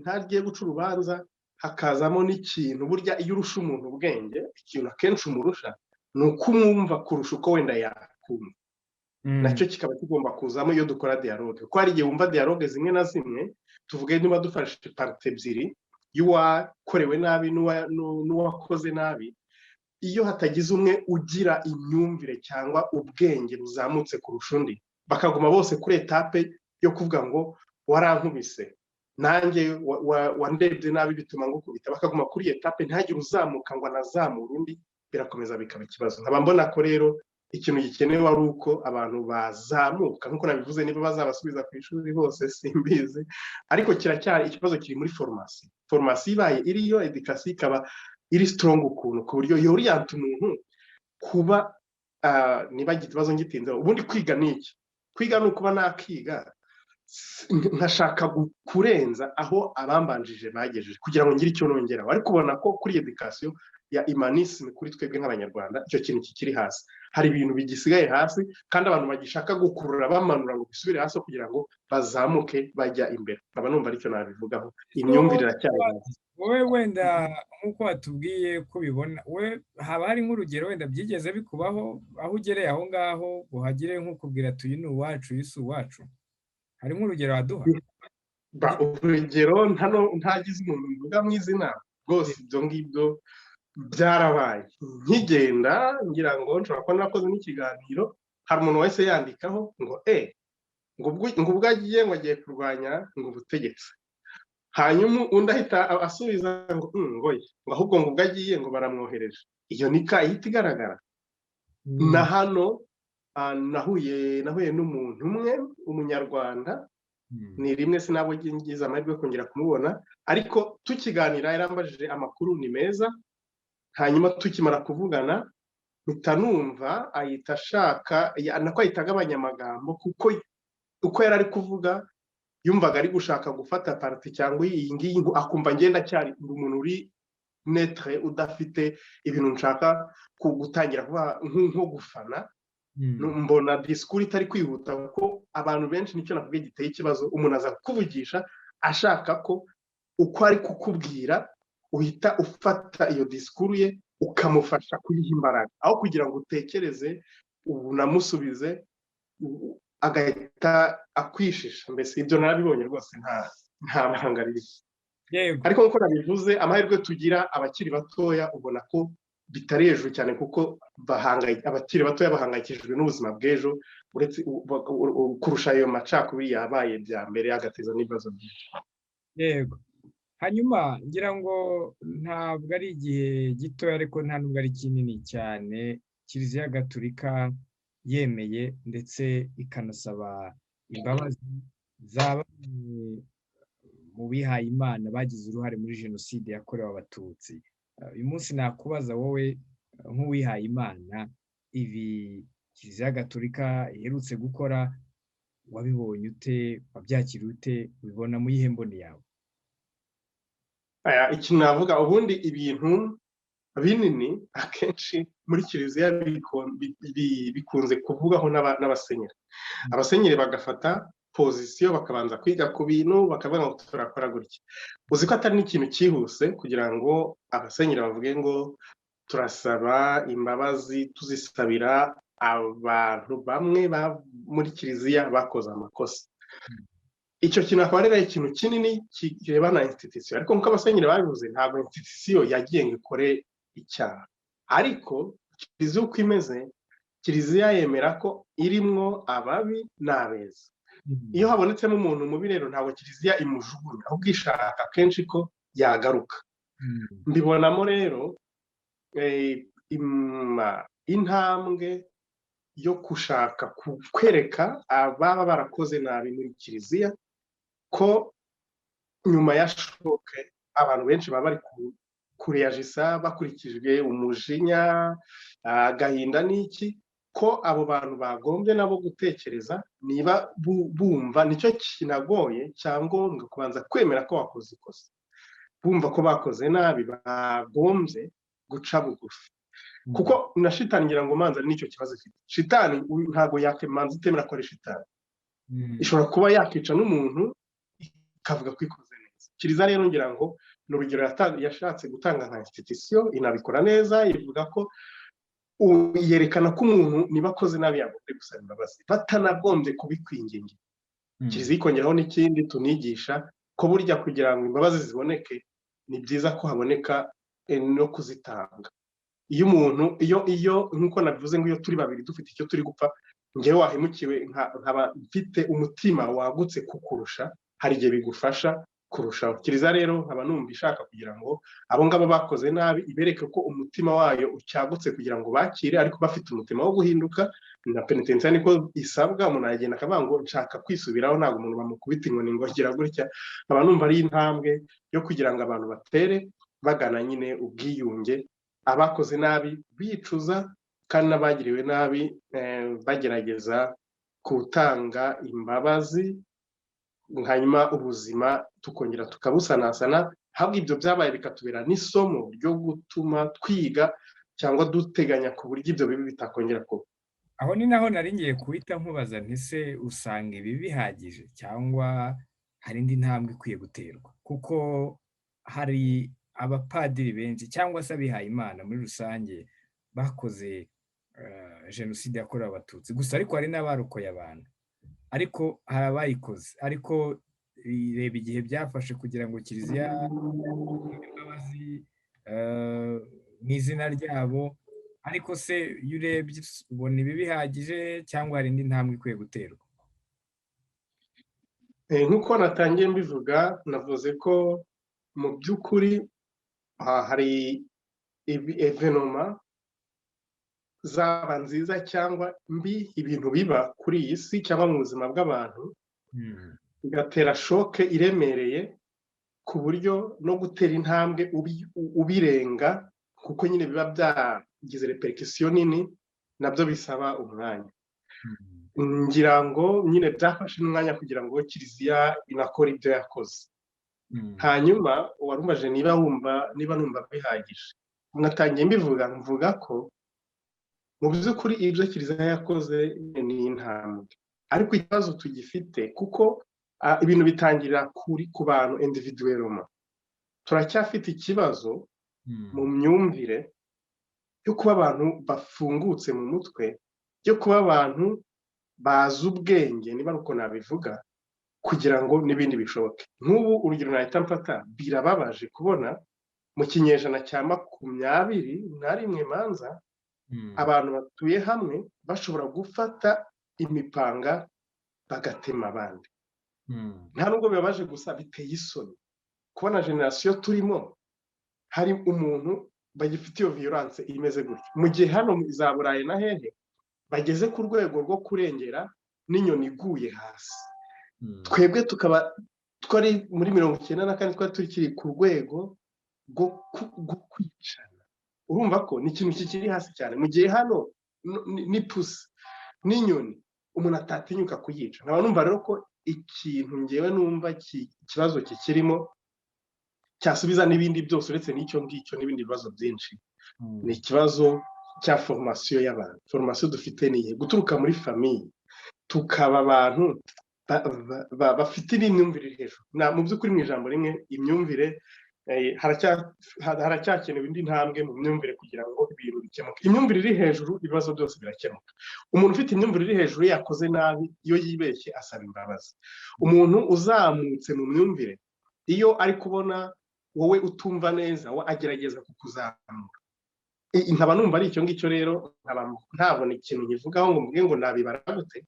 ntagiye guca urubanza, hakazamo n'ikintu, burya iyo urusha umuntu ubwenge, ikintu akenshi umurusha ni uko umwumva kurusha uko wenda yakumva. Nacyo kikaba kigomba kuzamo iyo dukora dialogue, kuko hari igihe wumva dialogue zimwe na zimwe, tuvuge niba dufashe parties ebyiri, y'uwakorewe nabi n'uwakoze nabi, iyo hatagize umwe ugira imyumvire cyangwa ubwenge buzamutse kurusha undi, bakaguma bose kuri étape yo kuvuga ngo warankubise, nanjye wandebye nabi bituma ngukubita, bakaguma kuri étape, ntihagire uzamuka ngo anazamure undi, birakomeza bikaba ikibazo. Nkaba mbona ko rero ikintu gikenewe ari uko abantu bazamuka, nk'uko nabivuze. Niba bazabasubiza ku ishuri bose simbizi, ariko kiracyari ikibazo kiri muri formation. Formation ibaye iriyo, éducation ikaba iri strong ukuntu ku buryo yoriyanta umuntu kuba, niba ikibazo ngitinzeho, ubundi kwiga ni iki? Kwiga ni ukuba nakiga nkashaka kurenza aho abambanjije bagejeje kugira ngo ngire icyo nongeraho. Ariko ubona ko kuri éducation ya humanisme, kuri twebwe nk'Abanyarwanda, icyo kintu kikiri hasi, hari ibintu bigisigaye hasi, kandi abantu bagishaka gukurura bamanura ngo bisubire hasi kugira ngo bazamuke bajya imbere. Nkaba numva aricyo nabivugaho, imyumvire iracyari hasi. Wowe wenda nk'uko watubwiye ko ubibona, we haba hari nk'urugero wenda byigeze bikubaho, aho ugereye aho ngaho uhagire nk'ukubwira ati: "Uyu ni uwacu, uyu si uwacu"? Hari nk'urugero waduha? Urugero ntagize umuntu mvuga mu izina rwose, ibyo ngibyo. Byarabaye. Nkigenda, ngira ngo nshobora kuba narakoze n'ikiganiro, hari umuntu wahise yandikaho ngo ngo ubwo agiye, ngo agiye kurwanya ngo ubutegetsi. Hanyuma undi ahita asubiza ngo ngo ye, ngo ahubwo ngo ubwo agiye ngo baramwohereje. Iyo ni ka ihita igaragara. Na hano nahuye n'umuntu umwe, Umunyarwanda, ni rimwe, sinabwo ngize amahirwe yo kongera kumubona, ariko tukiganira yarambajije amakuru ni meza. Hanyuma tukimara kuvugana mpita numva ahita ashaka nako ahita agabanya amagambo, kuko uko yari ari kuvuga yumvaga ari gushaka gufata parti cyangwa iyi ngiyi, akumva ngenda cyari umuntu uri neutre, udafite ibintu nshaka gutangira kuba nko gufana. Mbona disikuru itari kwihuta, kuko abantu benshi, nicyo navuga giteye ikibazo, umuntu aza kukuvugisha ashaka ko uko ari kukubwira uhita ufata iyo disikuru ye ukamufasha kuyiha imbaraga, aho kugira ngo utekereze unamusubize, agahita akwishisha. Mbese ibyo narabibonye rwose, nta banga riri. Ariko nk'uko nabivuze, amahirwe tugira, abakiri batoya ubona ko bitari hejuru cyane, kuko abakiri batoya bahangayikishijwe n'ubuzima bw'ejo uretse kurusha ayo macakubiri yabaye bya mbere agateza n'ibibazo byinshi. Yego. Hanyuma ngira ngo ntabwo ari igihe gitoya, ariko nta nubwo ari kinini cyane, Kiliziya Gatulika yemeye ndetse ikanasaba imbabazi za bamwe mu bihaye Imana bagize uruhare muri Jenoside yakorewe Abatutsi. Uyu munsi nakubaza wowe nk'uwihaye Imana, ibi Kiliziya Gatulika iherutse gukora wabibonye ute, wabyakira ute, ubibona mu yihe mboni yawe? Ikintu navuga, ubundi ibintu binini akenshi muri Kiliziya bikunze kuvugaho n'abasenyeri. Abasenyeri bagafata position, bakabanza kwiga ku bintu, bakavuga ngo turakora gutya. Uzi ko atari n'ikintu cyihuse kugira ngo abasenyeri bavuge ngo turasaba imbabazi, tuzisabira abantu bamwe muri Kiliziya bakoze amakosa. Icyo kintu akaba ari ikintu kinini kirebana na institution. Ariko nk'uko abasenyeri babivuze, ntabwo institution yagiye ngo ikore icyaha. Ariko Kiliziya uko imeze, Kiliziya yemera ko irimwo ababi n'abeza. Iyo habonetsemo umuntu mubi rero, ntabwo Kiliziya imujugunya, ahubwo ishaka kenshi ko yagaruka. Mbibonamo rero intambwe yo gushaka kwereka ababa barakoze nabi muri Kiliziya ko nyuma ya choc abantu benshi baba bari kureyajisa bakurikijwe umujinya, agahinda n'iki, ko abo bantu bagombye nabo gutekereza niba bumva nicyo kinagoye, cyangombwa kubanza kwemera ko wakoze ikosa. Bumva ko bakoze nabi, bagombye guca bugufi, kuko na shitani, ngira ngo manza nicyo kibazo ifite. Shitani ntabwo yakemanza itemera ko ari shitani, ishobora kuba yakica n'umuntu ikavuga ko ikoze neza. Kiliziya rero ngira ngo ni urugero yashatse gutanga nka institution, inabikora neza, ivuga ko yerekana ko umuntu niba akoze nabi yagombye gusaba imbabazi batanagombye kubikwingingira. Kiliziya ikongeraho n'ikindi tunigisha, ko burya kugira ngo imbabazi ziboneke ni byiza ko haboneka no kuzitanga. Iyo umuntu iyo nk'uko nabivuze ngo iyo turi babiri dufite icyo turi gupfa, ngewe wahemukiwe nkaba mfite umutima wagutse kukurusha, hari igihe bigufasha kurushaho. Kiliziya rero nkaba numva ishaka kugira ngo abo ngabo bakoze nabi ibereke ko umutima wayo ucyagutse kugira ngo bakire, ariko bafite umutima wo guhinduka. Na penetensiya niko isabwa, umuntu aragenda akavuga ngo nshaka kwisubiraho, ntabwo umuntu bamukubita inkoni ngo gira gutya. Nkaba numva ari intambwe yo kugira ngo abantu batere bagana nyine ubwiyunge, abakoze nabi bicuza kandi n'abagiriwe nabi bagerageza gutanga imbabazi, hanyuma ubuzima tukongera tukabusanasana. Ahubwo ibyo byabaye bikatubera n'isomo ryo gutuma twiga cyangwa duteganya ku buryo ibyo bibi bitakongera kuba. Aho ni naho nari ngiye guhita nkubaza ntise usanga ibi bihagije cyangwa hari indi ntambwe ikwiye guterwa, kuko hari abapadiri benshi cyangwa se abihaye Imana muri rusange bakoze Jenoside yakorewe Abatutsi gusa, ariko hari n'abarokoye abantu, ariko hari abayikoze. Ariko reba igihe byafashe kugira ngo Kiliziya imbabazi. mu izina ryabo. Ariko se iyo urebye ubona ibi bihagije cyangwa hari indi ntambwe ikwiye guterwa? Nk'uko natangiye mbivuga, navuze ko mu by'ukuri hari événements zaba nziza cyangwa mbi, ibintu biba kuri iyi si cyangwa mu buzima bw'abantu bigatera choc iremereye, ku buryo no gutera intambwe ubirenga, kuko nyine biba byagize répercussion nini, nabyo bisaba umwanya. Ngira ngo nyine byafashe n'umwanya kugira ngo Kiliziya inakore ibyo yakoze. Hanyuma warumaje niba wumva, niba numva bihagije, natangiye mbivuga, mvuga ko mu by'ukuri ibyo Kiliziya yakoze ni intambwe, ariko ikibazo tugifite, kuko ibintu bitangirira kuri ku bantu individuellement. Turacyafite ikibazo mu myumvire yo kuba abantu bafungutse mu mutwe, yo kuba abantu bazi ubwenge, niba ari uko nabivuga, kugira ngo n'ibindi bishoboke. Nk'ubu urugero nahita mfata, birababaje kubona mu kinyejana cya 21 manza abantu batuye hamwe bashobora gufata imipanga bagatema abandi. Nta nubwo bibabaje gusa, biteye isoni kubona génération turimo hari umuntu bagifite iyo violence imeze gutyo, mu gihe hano za Burayi na hehe bageze ku rwego rwo kurengera n'inyoni iguye hasi, twebwe tukaba twari muri 94 twari tukiri ku rwego rwo kwicana. Urumva ko ni ikintu kikiri hasi cyane, mu gihe hano n'ipusi n'inyoni umuntu atatinyuka kuyica. Nkaba numva rero ko ikintu ngewe numva ikibazo kikirimo cyasubiza n'ibindi byose uretse n'icyo ngicyo n'ibindi bibazo byinshi, ni ikibazo cya formation y'abantu. Formation dufite ni iyihe? Guturuka muri famille tukaba abantu bafite n'imyumvire iri hejuru. Mu by'ukuri, mu ijambo rimwe, imyumvire, haracyakenewe indi ntambwe mu myumvire kugira ngo ibintu bikemuke. Imyumvire iri hejuru, ibibazo byose birakemuka. Umuntu ufite imyumvire iri hejuru, yakoze nabi, iyo yibeshye asaba imbabazi. Umuntu uzamutse mu myumvire, iyo ari kubona wowe utumva neza, we agerageza kukuzamura. Nkaba numva ari icyo ngicyo rero. Nkaba ntabona ikintu nkivugaho ngo mvuge ngo nabibara gute,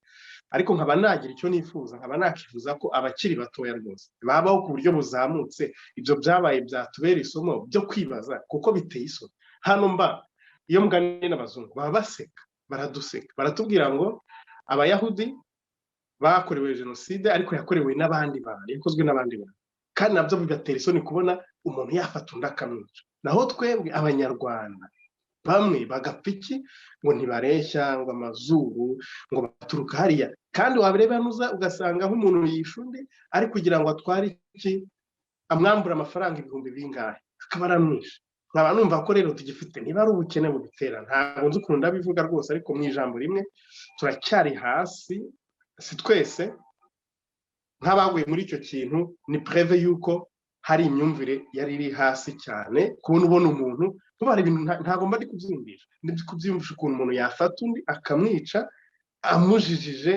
ariko nkaba nagira icyo nifuza, nkaba nakifuza ko abakiri batoya rwose babaho ku buryo buzamutse. Ibyo byabaye byatubera isomo byo kwibaza, kuko biteye isoni. Hano mba iyo muganiye n'abazungu baba baseka, baraduseka, baratubwira ngo Abayahudi bakorewe jenoside, ariko yakorewe n'abandi bantu, yakozwe n'abandi bantu, kandi nabyo bigatera isoni kubona umuntu yafata undi akamwica. Naho twebwe Abanyarwanda bamwe bagapfa iki? Ngo ntibareshya, ngo amazuru, ngo baturuka hariya. Kandi wabireba nuza ugasanga nk'umuntu yishe undi ari kugira ngo atware iki, amwambura amafaranga ibihumbi bingahe, akaba aramwishe. Nkaba numva ko rero tugifite, niba ari ubukene bubitera, ntabwo nzi ukuntu ndabivuga rwose, ariko mu ijambo rimwe turacyari hasi. Si twese, nk'abaguye muri icyo kintu ni preuve y'uko hari imyumvire yari iri hasi cyane. Kubona ubona umuntu, kuba hari ibintu ntabwo mba ndi kubyiyumvisha, ndi kubyiyumvisha ukuntu umuntu yafata undi akamwica amujijije,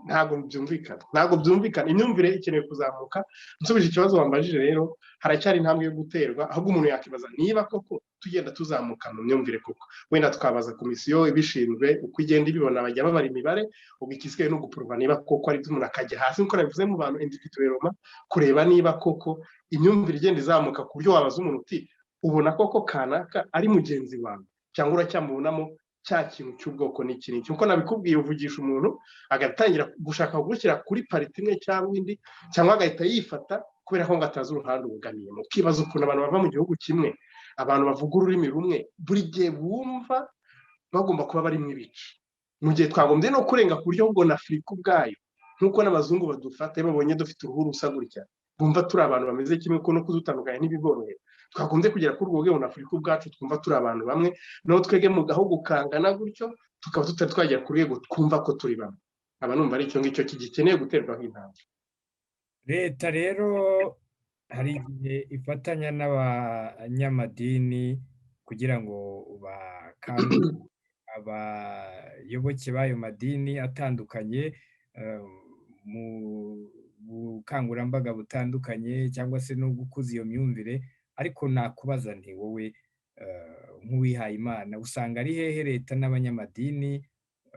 ntabwo byumvikana, ntabwo byumvikana. Imyumvire ikeneye kuzamuka. Nsubije ikibazo wambajije rero, haracyari intambwe yo guterwa. Ahubwo umuntu yakibaza niba koko tugenda tuzamuka mu myumvire koko. Wenda twabaza komisiyo ibishinzwe uko igenda ibibona, bajya babara imibare. Ubwo igisigaye ni ugupuruva niba koko ari byo, umuntu akajya hasi nk'uko nabivuze mu bantu individuellement, kureba niba koko imyumvire igenda izamuka, ku buryo wabaza umuntu uti: "Ubona koko kanaka ari mugenzi wawe, cyangwa uracyamubonamo cya kintu cy'ubwoko n'iki n'iki?" Nkuko nabikubwiye, uvugisha umuntu agatangira gushaka kugushyira kuri parti imwe cyangwa indi, cyangwa agahita yifata kubera ko ngo atazi uruhande ubugamiyemo. Ukibaza ukuntu abantu bava mu gihugu kimwe, abantu bavuga ururimi rumwe, buri gihe bumva bagomba kuba barimo ibice, mu gihe twagombye no kurenga ku buryo bwo na Afurika ubwayo, nk'uko n'abazungu badufata iyo babonye dufite uruhu rusa gutya, bumva turi abantu bameze kimwe, ko no kudutandukanya ntibiborohera. Twagombye kugera kuri urwo rwego na Afurika ubwacu twumva turi abantu bamwe, naho twebwe mu gahugu kangana gutyo tukaba tutari twagera ku rwego twumva ko turi bamwe. Aba numva ari icyo ngicyo kigikeneye guterwaho intambwe. Leta rero hari igihe ifatanya n'abanyamadini kugira ngo bakangurire abayoboke b'ayo madini atandukanye mu bukangurambaga butandukanye cyangwa se no gukuza iyo myumvire. Ariko nakubaza nti: wowe Nk'uwihaye Imana, usanga ari hehe leta n'abanyamadini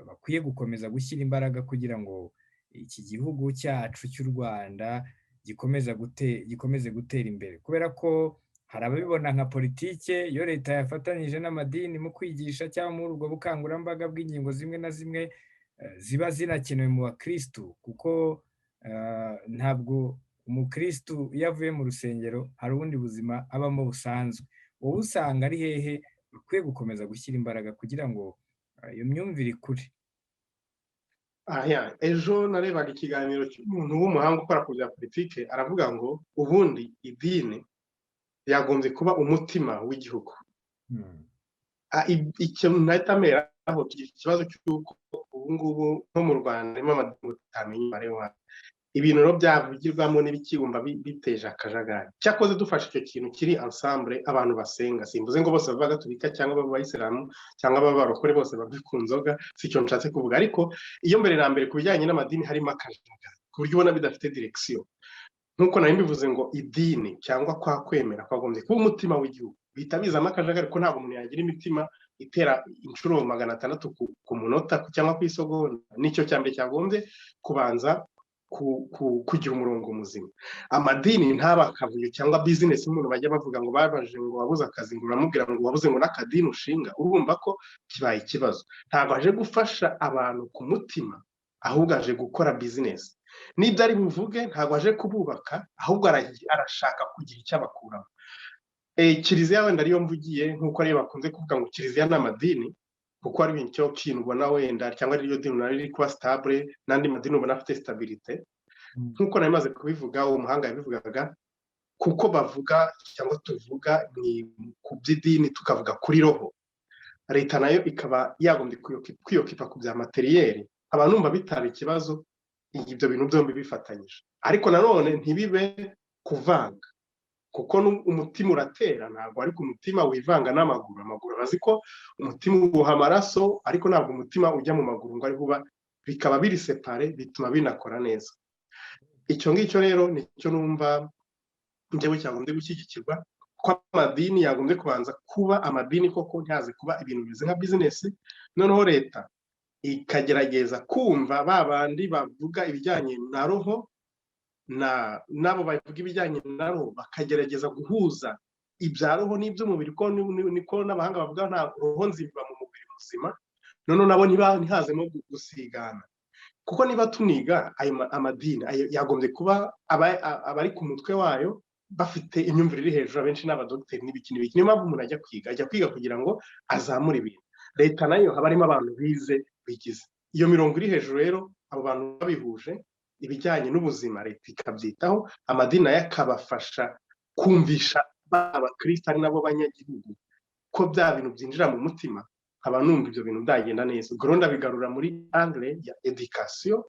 bakwiye gukomeza gushyira imbaraga kugira ngo iki gihugu cyacu cy'u Rwanda gikomeze gutera imbere? Kubera ko hari ababibona nka politike, iyo leta yafatanyije n'amadini mu kwigisha cyangwa muri ubwo bukangurambaga bw'ingingo zimwe na zimwe ziba zinakenewe mu bakirisitu, kuko ntabwo umukirisitu iyo avuye mu rusengero hari ubundi buzima abamo busanzwe. Wowe usanga ari hehe bakwiye gukomeza gushyira imbaraga kugira ngo iyo myumvire ikure? Ejo narebaga ikiganiro cy'umuntu w'umuhanga ukora ku bya politike, aravuga ngo ubundi idini yagombye kuba umutima w'igihugu. Ikintu nahita aho ikibazo cy'uko ubu ngubu nko mu Rwanda harimo amadini utamenya umubare wayo, ibintu rero byavugirwamo n'ibikibumba biteje akajagari. Cyakoze dufashe icyo kintu kiri ensemble, abantu basenga, simvuze ngo bose baba gatolika cyangwa baba abayisilamu cyangwa baba abarokore bose bave ku nzoga, si icyo nshatse kuvuga. Ariko iyo mbere na mbere ku bijyanye n'amadini harimo akajagari ku buryo ubona bidafite direction. Nk'uko nari mbivuze ngo idini cyangwa kwa kwemera kwagombye kuba umutima w'igihugu, bihita bizamo akajagari ko ntabwo umuntu yagira imitima itera inshuro 600 ku munota cyangwa ku isogonda. Nicyo cya mbere cyagombye kubanza kugira umurongo muzima. Amadini ntaba akavuyo cyangwa bizinesi. Umuntu bajya bavuga ngo babaje ngo wabuze akazi, ngo uramubwira ngo wabuze ngo n'akadini ushinga, urumva ko kibaye ikibazo. Ntabwo aje gufasha abantu ku mutima, ahubwo aje gukora bizinesi. N'ibyo ari buvuge ntabwo aje kububaka, ahubwo arashaka kugira icyo abakuramo. Kiliziya wenda ariyo mvugiye, nk'uko ariyo bakunze kuvuga ngo kiliziya n'amadini, kuko ari icyo kintu ubona wenda cyangwa ariryo dini ubona riri kuba stable, n'andi madini ubona afite stabilité. Nk'uko nari maze kubivuga, uwo muhanga yabivugaga, kuko bavuga cyangwa tuvuga ni ku by'idini, tukavuga kuri roho, leta nayo ikaba yagombye kwiyokipa ku bya matériel. Nkaba numva bitaba ikibazo ibyo bintu byombi bifatanyije, ariko nanone ntibibe kuvanga, kuko umutima uratera ntabwo ariko umutima wivanga n'amaguru. Amaguru abazi ko umutima uwuha amaraso, ariko ntabwo umutima ujya mu maguru ngo ariho uba. Bikaba biri séparé, bituma binakora neza. Icyo ngicyo rero nicyo numva njyewe cyagombye gushyigikirwa, ko amadini yagombye kubanza kuba amadini koko, ntihaze kuba ibintu bimeze nka bizinesi. Noneho leta ikagerageza kumva ba bandi bavuga ibijyanye na roho na nabo bavuga ibijyanye na roho, bakagerageza guhuza ibya roho n'iby'umubiri, ko niko n'abahanga bavuga, nta roho nzima mu mubiri muzima. Noneho nabo ntihazemo gusigana, kuko niba tuniga ayo amadini yagombye kuba abari ku mutwe wayo bafite imyumvire iri hejuru, abenshi ni abadogiteri n'ibiki n'ibiki. Niyo mpamvu umuntu ajya kwiga, ajya kwiga kugira ngo azamure ibintu. Leta nayo haba harimo abantu bize bigize iyo mirongo iri hejuru. Rero abo bantu babihuje, ibijyanye n'ubuzima leta ikabyitaho, amadini nayo akabafasha kumvisha abakristo ari nabo banyagihugu ko bya bintu byinjira mu mutima, nkaba numva ibyo bintu byagenda neza. Ubwo rero ndabigarura muri angle ya éducation,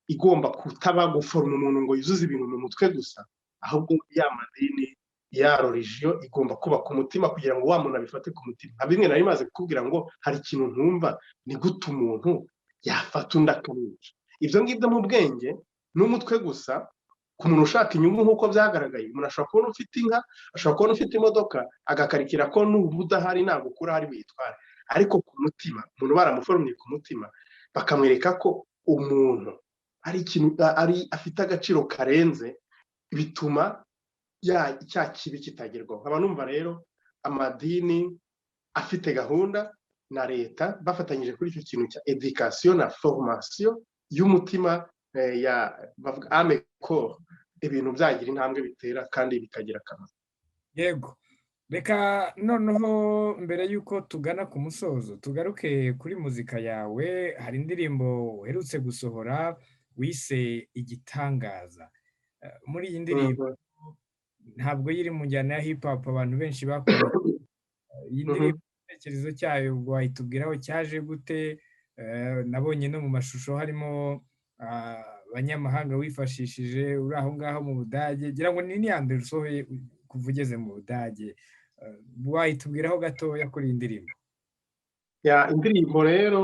igomba kutaba guforoma umuntu ngo yuzuze ibintu mu mutwe gusa, ahubwo ya madini, ya religion igomba kubaka umutima kugira ngo wa muntu abifate ku mutima. Nka bimwe nari maze kukubwira ngo hari ikintu ntumva, ni gute umuntu yafata undi akamwica? Ibyo ngibyo mu bwenge n'umutwe gusa, ku muntu ushaka inyungu, nk'uko byagaragaye, umuntu ashobora kubona ufite inka, ashobora kubona ufite imodoka, agakarikira ko nuba udahari ntabwo ukura hari buyitware. Ariko ku mutima, umuntu baramuforomye ku mutima, bakamwereka ko umuntu ari ikintu ari afite agaciro karenze, bituma cya kibi kitagerwaho. Nkaba numva rero amadini afite gahunda na leta bafatanyije kuri icyo kintu cya éducation na formation y'umutima, ya bavuga âme corps, ibintu byagira intambwe bitera kandi bikagira akamaro. Yego, reka noneho mbere y'uko tugana ku musozo tugaruke kuri muzika yawe. Hari indirimbo uherutse gusohora wise "Igitangaza". Muri iyi ndirimbo ntabwo iri mu njyana ya hip hop abantu benshi bakora. Iyi ndirimbo, igitekerezo cyayo ubwo wahitubwiraho cyaje gute? Nabonye no mu mashusho harimo abanyamahanga wifashishije uri aho ngaho mu Budage. Ngira ngo ni n'iya mbere usohoye kuva ugeze mu Budage. Wayitubwiraho gatoya kuri iyi ndirimbo? Ya, indirimbo rero,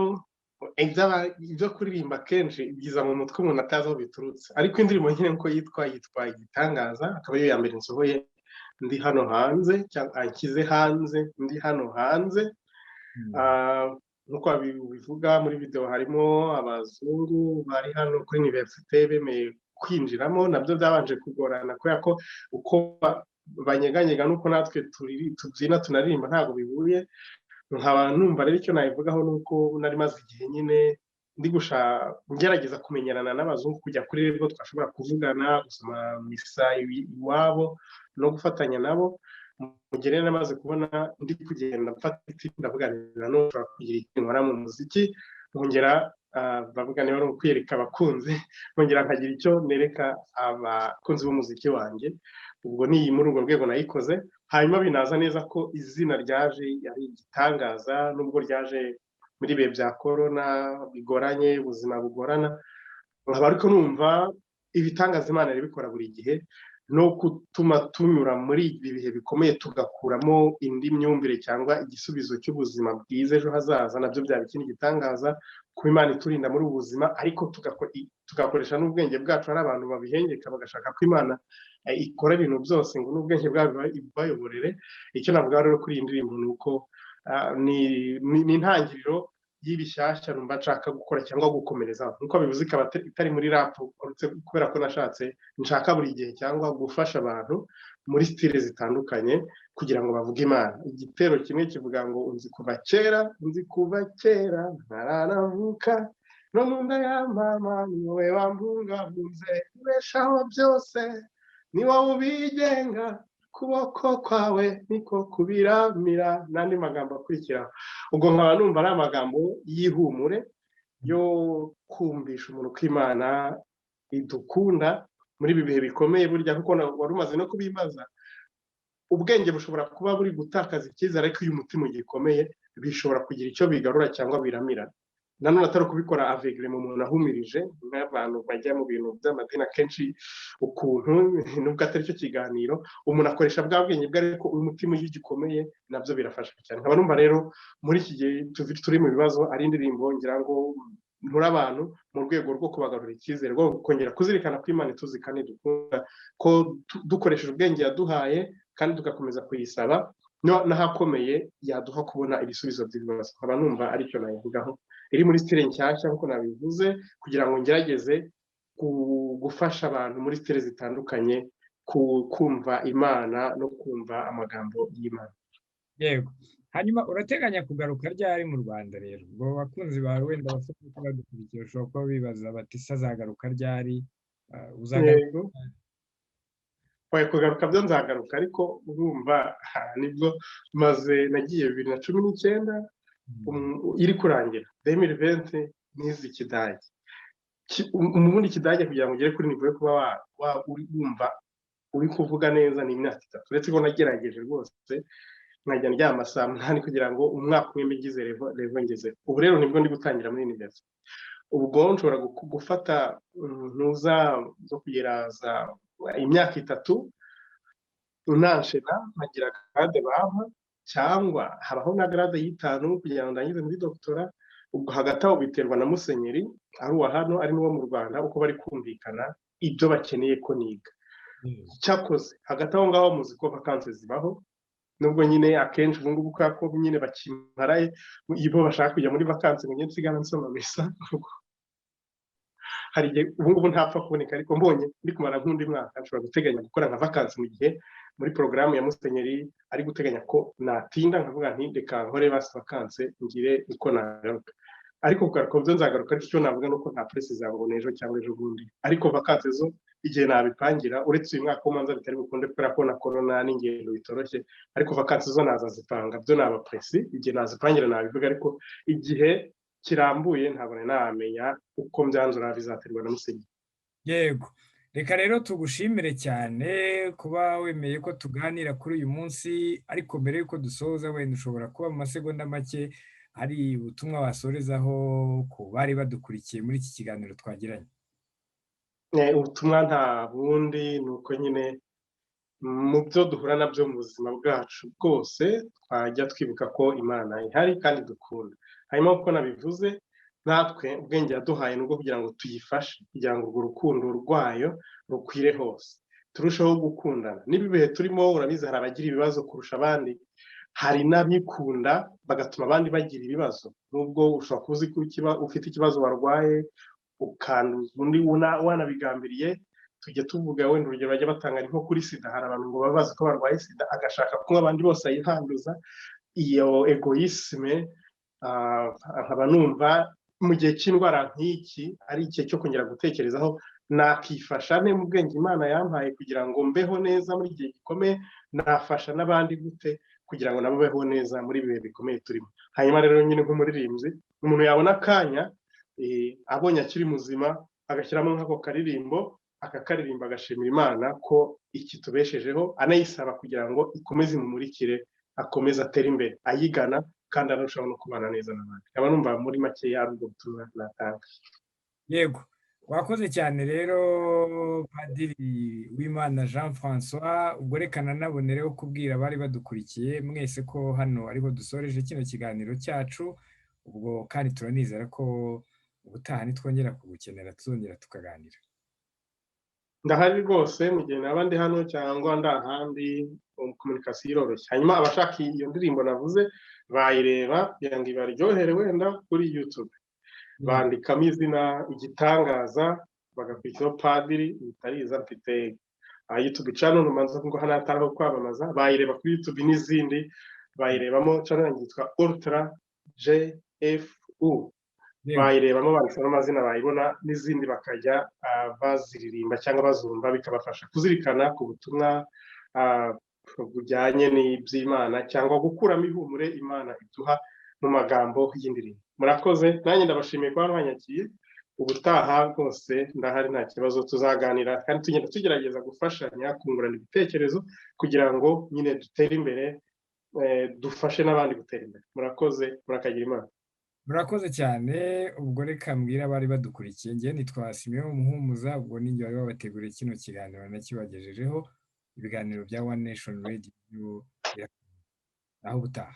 ibyo kuririmba kenshi byiza mu mutwe umuntu atazi aho biturutse, ariko indirimbo nyine nkuko yitwa, yitwa "Igitangaza", akaba ariyo ya mbere nsohoye. ndi hano hanze, cyangwa anshyize hanze ndi hano hanze. Nk'uko bivuga muri videwo, harimo abazungu bari hano kuri université bemeye kwinjiramo. Nabyo byabanje kugorana kubera ko uko banyeganyega n'uko natwe tubyina tunaririmba ntabwo bihuye. Nkaba numva rero icyo nabivugaho ni uko nari maze igihe nyine ndi ngerageza kumenyerana n'abazungu, kujya kuri level twashobora kuvugana, gusoma misa iwabo no gufatanya nabo. Mu gihe rero namaze kubona ndi kugenda mfata iti, ndavuga nshobora kugira ikintu nkora mu muziki, nkongera bavuga niba ari ukwiyereka abakunzi, nkongera nkagira icyo nereka abakunzi b'umuziki wanjye. Ubwo ni muri urwo rwego nayikoze. Hanyuma binaza neza ko izina ryaje ari igitangaza, nubwo ryaje muri ibihe bya korona bigoranye, ubuzima bugorana. Nkaba ariko numva ibitangaza Imana irabikora buri gihe, no gutuma tunyura muri ibi bihe bikomeye tugakuramo indi myumvire cyangwa igisubizo cy'ubuzima bwiza ejo hazaza, nabyo byaba ikindi gitangaza. Kuba Imana iturinda muri ubu buzima, ariko tugakoresha n'ubwenge bwacu. Hari abantu babihengeka bagashaka ko Imana ikora ibintu byose ngo n'ubwenge bwabo bayoborere. Icyo navuga rero kuri iyi ndirimbo ni uko ni intangiriro y'ibishyashya numva nshaka gukora cyangwa gukomereza, nk'uko bivuze, ikaba itari muri rap, uretse kubera ko nashatse nshaka buri gihe cyangwa gufasha abantu muri style zitandukanye kugira ngo bavuge Imana. Igitero kimwe kivuga ngo: "Unzi kuva kera, unzi kuva kera ntaranavuka, no mu nda ya mama ni wowe wambungabunze, ubeshaho byose, ni wowe ubigenga, kuboko kwawe niko kubiramira," n'andi magambo akurikiraho. Ubwo nkaba numva ari amagambo y'ihumure yo kumvisha umuntu ko Imana idukunda muri ibi bihe bikomeye burya, kuko wari umaze no kubibaza. Ubwenge bushobora kuba buri gutakaza icyizere, ariko iyo umutima ugikomeye bishobora kugira icyo bigarura cyangwa biramira. Nanone atari ukubikora aveugle mu muntu ahumirije, nk'abantu bajya mu bintu by'amadini akenshi ukuntu, nubwo atari cyo kiganiro, umuntu akoresha bwa bwenge bwe, ariko umutima iyo ugikomeye nabyo birafasha cyane. Nkaba numva rero muri iki gihe turi mu bibazo, ari indirimbo ngira ngo nture abantu mu rwego rwo kubagarura icyizere, rwo kongera kuzirikana ko Imana ituzi kandi dukunda, ko dukoresheje ubwenge yaduhaye kandi tugakomeza kuyisaba, n'ahakomeye yaduha kubona ibisubizo by'ibibazo. Nkaba numva aricyo nayivugaho. Iri muri style nshyashya nk'uko nabivuze, kugira ngo ngerageze gufasha abantu muri style zitandukanye kumva Imana no kumva amagambo y'Imana. Yego, hanyuma urateganya kugaruka ryari mu Rwanda rero? Ubwo abakunzi bawe wenda bashobora kuba badukurikiye bashobora kuba bibaza bati: "Se azagaruka ryari?" Uzagaruka? Kugaruka byo nzagaruka, ariko urumva nibwo maze nagiye 2019 iri kurangira, 2020 nize Ikidage. Ubundi Ikidage kugira ngo ugere kuri niveau yo kuba wumva uri kuvuga neza ni imyaka 3, uretse ko nagerageje rwose nkajya ndyama saa 8 kugira ngo umwaka umwe mbe ngize level ngeze. Ubu rero nibwo ndi gutangira muri university. Ubwo nshobora gufata ntuza zo kugera za imyaka 3 unanshena nkagira grade bampa, cyangwa habaho na grade y'itanu kugira ngo ndangize muri doctorat. Ubwo hagati aho biterwa na musenyeri, ari uwa hano ari n'uwo mu Rwanda, uko bari kumvikana ibyo bakeneye ko niga. Cyakoze hagati aho ngaho muzi ko vacances zibaho, nubwo nyine akenshi ubu ngubu kubera ko nyine bakimparaye, iyo bashaka kujya muri vacances ngo njye nsigara nsoma misa, hari igihe ubu ngubu ntapfa kuboneka. Ariko mbonye ndi kumara nk'undi mwaka, nshobora guteganya gukora nka vacances mu gihe muri porogaramu ya musenyeri ari guteganya ko natinda, nkavuga nti: "Reka nkore basi vacances ngire uko nagaruka." Ariko kugaruka byo nzagaruka, ariko icyo navuga ni uko nta presse ngo ejo cyangwa ejo bundi. Ariko vacances zo igihe nabipangira, uretse uyu mwaka w'umanza bitari bukunde kubera ko na korona n'ingendo bitoroshye, ariko vacances zo nazazipanga byo naba pressé. Igihe nazipangira nabivuga, ariko igihe kirambuye ntabwo nari namenya uko mbyanzura, bizaterwa na musenyeri. Yego, reka rero tugushimire cyane kuba wemeye ko tuganira kuri uyu munsi. Ariko mbere y'uko dusoza, wenda ushobora kuba mu masegonda make hari ubutumwa wasorezaho ku bari badukurikiye muri iki kiganiro twagiranye. Ubutumwa nta bundi, ni uko nyine mu byo duhura nabyo mu buzima bwacu bwose twajya twibuka ko Imana ihari kandi dukunda. Hanyuma uko nabivuze, natwe ubwenge yaduhaye ni ubwo kugira ngo tuyifashe, kugira ngo urwo rukundo rwayo rukwire hose. Turusheho gukundana. N'ibi bihe turimo, urabizi, hari abagira ibibazo kurusha abandi, hari n'abikunda bagatuma abandi bagira ibibazo. Nubwo ushobora kuba uzi ko ufite ikibazo warwaye, ukanduza undi wanabigambiriye. Tujya tuvuga wenda urugero bajya batanga ni nko kuri sida. Hari abantu ngo baba bazi ko barwaye sida, agashaka ko abandi bose ayihanduza. Iyo égoïsme, nkaba numva mu gihe cy'indwara nk'iki ari igihe cyo kongera gutekerezaho: nakifasha ne mu bwenge Imana yampaye kugira ngo mbeho neza muri igihe gikomeye? Nafasha n'abandi gute kugira ngo nabo beho neza muri ibi bihe bikomeye turimo? Hanyuma rero nyine nk'umuririmbyi, umuntu yabona akanya, abonye akiri muzima, agashyiramo nk'ako karirimbo, akakaririmba, agashimira Imana ko ikitubeshejeho, anayisaba kugira ngo ikomeze imumurikire, akomeze atere imbere ayigana, kandi arushaho no kubana neza n'abandi. Nkaba numva muri make ari ubwo butumwa natanga. Yego, wakoze cyane rero, Padiri Wimana Jean Francois. Ubwo reka nanabonereho kubwira abari badukurikiye mwese ko hano ariho dusoreje kino kiganiro cyacu. Ubwo kandi turanizera ko ubutaha nitwongera kugukenera tuzongera tukaganira. Ndahari rwose mu gihe naba ndi hano cyangwa ndi ahandi, communication iroroshye. Hanyuma abashaka iyo ndirimbo navuze bayireba kugira ngo ibaryohere wenda kuri YouTube, bandikamo izina "Igitangaza", bagakurikizaho "Padiri". Bitariza, mfite YouTube channel, numanza ngo hano hatariho kwamamaza, bayireba kuri YouTube n'izindi bayirebamo. Channel yanjye yitwa Ultra JFU, bayirebamo banditsemo amazina bayibona, n'izindi bakajya baziririmba cyangwa bazumva, bikabafasha kuzirikana ku butumwa bujyanye n'iby'Imana cyangwa gukuramo ihumure Imana iduha mu magambo y'indirimbo. Murakoze, nanjye ndabashimiye kuba mwanyakiye. Ubutaha rwose ndahari, nta kibazo, tuzaganira kandi tugenda tugerageza gufashanya, kungurana ibitekerezo kugira ngo nyine dutere imbere, dufashe n'abandi gutera imbere. Murakoze, murakagira Imana. Murakoze cyane. Ubwo reka mbwira abari badukurikiye, ngewe nitwa Simeon Muhumuza, ubwo ninjye wari wabateguriye kino kiganiro nakibagejejeho. Ibiganiro bya One Nation Radio, aho ubutaha.